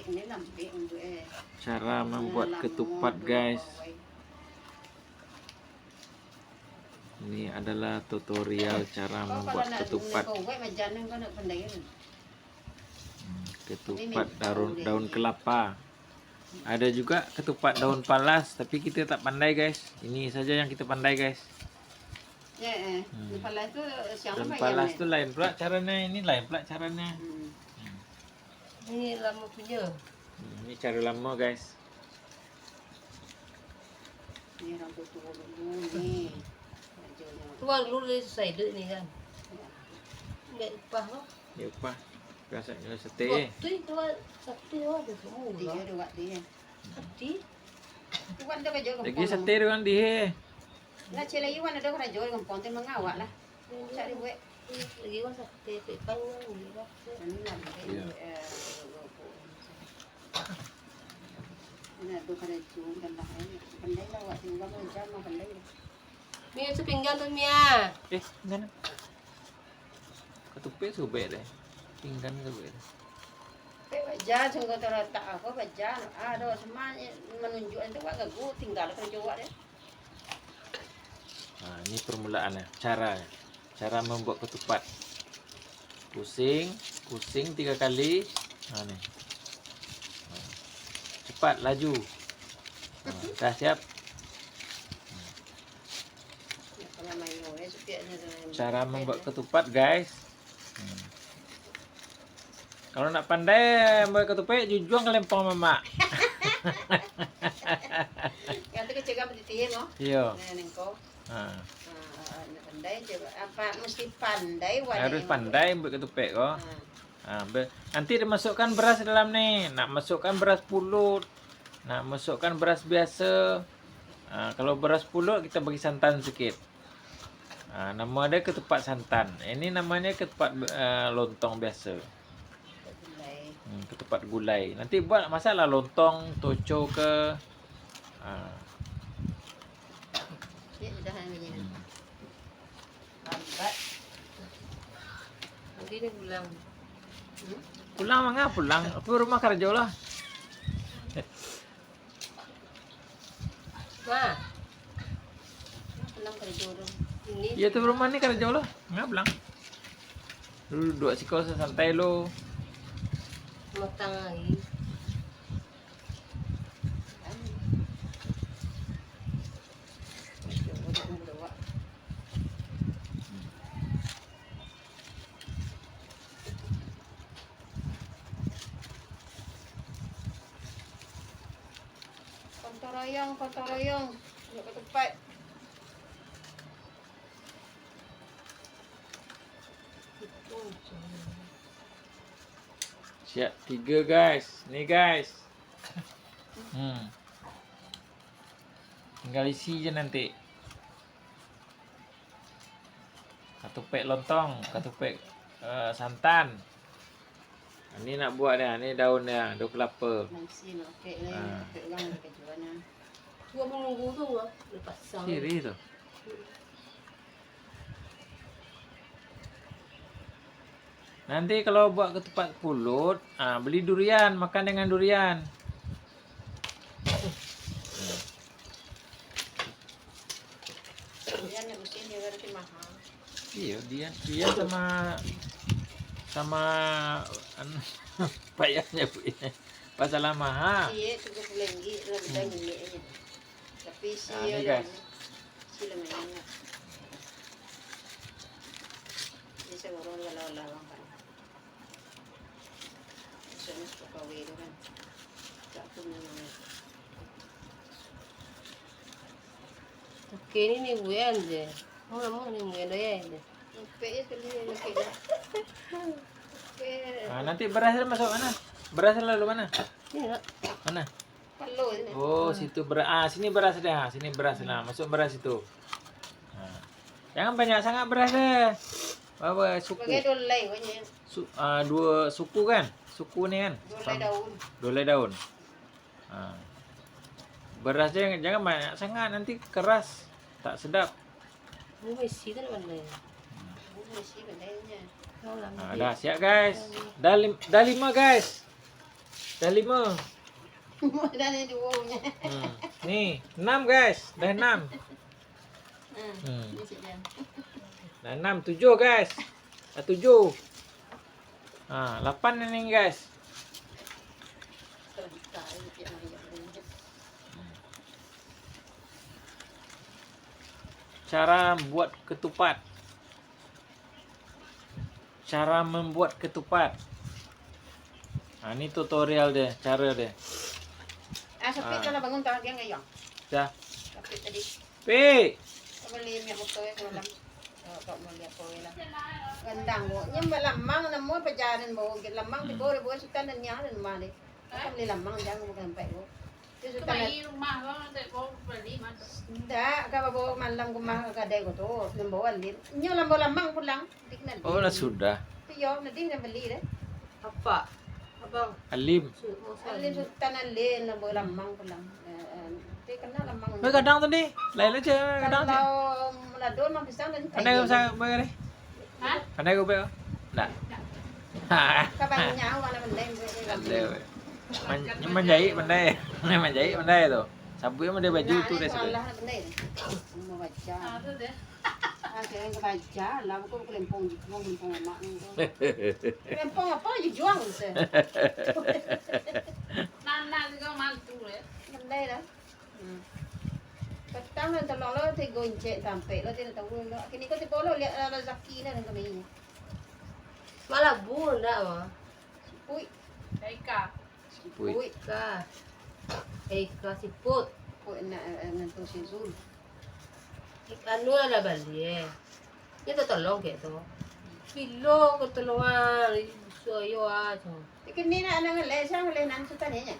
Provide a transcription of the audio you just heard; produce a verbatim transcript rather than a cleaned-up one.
Ini lambek untuk, eh. Cara membuat ketupat, guys. Ini adalah tutorial cara membuat ketupat. Hmm, ketupat daun, daun kelapa. Ada juga ketupat daun palas, tapi kita tak pandai, guys. Ini saja yang kita pandai, guys. Ya, eh. Hmm. Daun palas tu siang. Daun palas tu lain pula caranya, ini lain pula caranya. Hmm. Hmm. Ini lama punya. Hmm, ini cara lama, guys. Ni urang tuo-tuo dulu ni. Rajonyo. Tuo dulu ni susah hidup ni kan. Ya. Ambiak upah ko. Ambiak upah. Biasonyo sate. Waktu itu sate ada semua. Tiga dua dia. Sate. Tuan dah kerja. Lagi sate tu kan dia. Lah, cek lagi wan ado karajo di kampung tu mangawak lah. Cari buek. Lagi wan sate, pek panggang, lagi wan sate. Ini lah, mungkin, eh, ini ado karajo kan lah, eh. Pandai lah awak tinggal, jam lah, pandai lah. Mia tu pinggan tu, Mia. Eh, pinggan. Katupek sobek deh. Pinggan sobek deh. Pek baja, sungguh taratak aku baja. Aduh, semuanya menunjukkan tu awak gagu, tinggal karajo awak deh. Nah, ini permulaannya, cara, cara membuat ketupat. Kusing, kusing tiga kali. Nah, ni. Nah. Cepat, laju. Nah, dah siap. Cara membuat ketupat, guys. Hmm. Kalau nak pandai buek katupek, jujuang ka lempong mamak. Yang tu kecil kan petitih, mo? Iyo. Nah, nengko. Ha. Ha, nak pandai je. Apa, mesti pandai, wan. Harus pandai buek katupek ko. Ha. Ha, be-, nanti dimasukkan beras dalam ni. Nak masukkan beras pulut, nak masukkan beras biasa. Ha, kalau beras pulut, kita bagi santan sikit. Ha, namo dia ketupat santan. Ini namanya ketupat, eh, lontong biasa. Ketupat gulai. Hmm, ketupat gulai. Nanti buat masak lah lontong, toco ke. Ha. Cik, udah ni. Hmm. Lambat. Nanti dia pulang. Hmm? Pulang manga pulang. Aku rumah karajo lah. Ma. Pulang karajo tu. Ini. Iyo tu rumah ni karajo lah. Manga pulang. Duduak siko santai lo. Matang lagi. Gotong royong, gotong royong. Nak ke tempat. Siap tiga, guys. Ni, guys. Hmm. Tinggal isi je nanti. Katupek lontong, katupek, eh, santan. Ni nak buek ni, ni daun ni, daun kelapa. Nasi nak pakai ni, ha. Pakai urang nak pakai jual ni. Gua menunggu tu, gua dah pasang. Siri tu. Nanti kalau buek ketupat pulut, ah, beli durian, makan dengan durian. Durian ni mesti dia berarti mahal. Iyo, durian, durian sama, sama, anu, payah nyabuiknyo. Masalah mahal. Iyo, tigo puluah ringgit lah, beda minyak aja. Tapi isi, nah, ni, guys. Isi lumayan lah. Isi urang lah, lah, lah, kan. Maksudnya suka kawin tu kan. Tak pun memang. Oke, ini ni bukan je. Mau, mau ni bukan doyan je. Oke, ya, sekali ni, oke, dah. Oke. Ah, nanti beras masuk mana? Beras lalu mana? Ini, nak. Mana? Perlu ni. Oh, hmm. Situ beras. Ah, sini beras dia. Sini beras lah. Masuk beras situ. Ha. Jangan banyak sangat beras dia. Bawa suku. Sebagai dua helai pokoknya. Su-, ah, dua suku kan? Suku ni kan? Dua helai daun. Dua helai daun. Ha. Beras dia jangan banyak sangat, nanti keras. Tak sedap. Ini isi kan pandai. Ini isi pandainya. Tahu lah, ah, nanti. Dah siap, guys. Dah lim-, dah lima, guys. Dah limo. Dah ni duo nyo. Hmm. Ni, enam, guys. Dah enam. Hmm, Hmm. ni cik dia. Dah enam, tujuh, guys. Dah tujuh. Ha, lapan ni, guys. Cara buat ketupat. Cara membuat ketupat. Ha, ni tutorial dia, cara dia. Ah, Sapik Ah. tu lah bangun, tangah giang gayang. Dah. Sapik tadi. Pik. Kau beli minyak motor ya semalam. Kau, kau beli apa ya lah. Rendang kau. Nya buat lamang, namo pajalan bawa. Lamang tiba dia bawa sutan dan nyah dan rumah dia. Kau beli lamang, jangan bukan sampai kau. Tu sutan. Kembali rumah kau, nanti kau beli mantap. Ndak, kau bawa malam ke rumah kedai kau tu. Belum bawa dia. Nyo lambo lamang pulang. Oh, lah sudah. Iyo, nadih nan bali deh. Apa? Abang. Alim. Su-, oh, Alim Sutan Alim, nan bawa lamang pulang. Eh, eh, dia kena lamang. Bagadang tadi. Lain aja, gadang aja. Kalau meladon mah pisang dan Pandai kain. Usah, Bang, ni. Hah? Pandai kau, Bang? Ndak. Kabanyak awak nak pandai, Bang. Pandai, Bang. Man-, manjahit pandai. Manjahit pandai tu. Sabuik mah dia baju tu dia sabuik. Malah pandai. Semua baca. Ah, tu dia. Ah, kira ka baja lah, bukan kalempong jujuang, kalempong mamak ni tu. Kalempong apa jujuang tu? Nana juga mantu, ya. Pandai dah. Hmm. Patang lah, tolong lo, tigo incek tampek lo, tidak tahu lo. Kini ko tibo lo, lihat lah, razaki lah, dan kami. Malah bu, ndak, Wak? Siput. Eka. Siput. Siput ka. Eka siput. Siput nak, eh, ngantung si Zul. Anu lah bali, eh. Dia tak tolong kek tu. Pilo ketolongan, suyo ah, tu. Kini nak, nak ngelek, siang ngelek nan sutan ni, nya?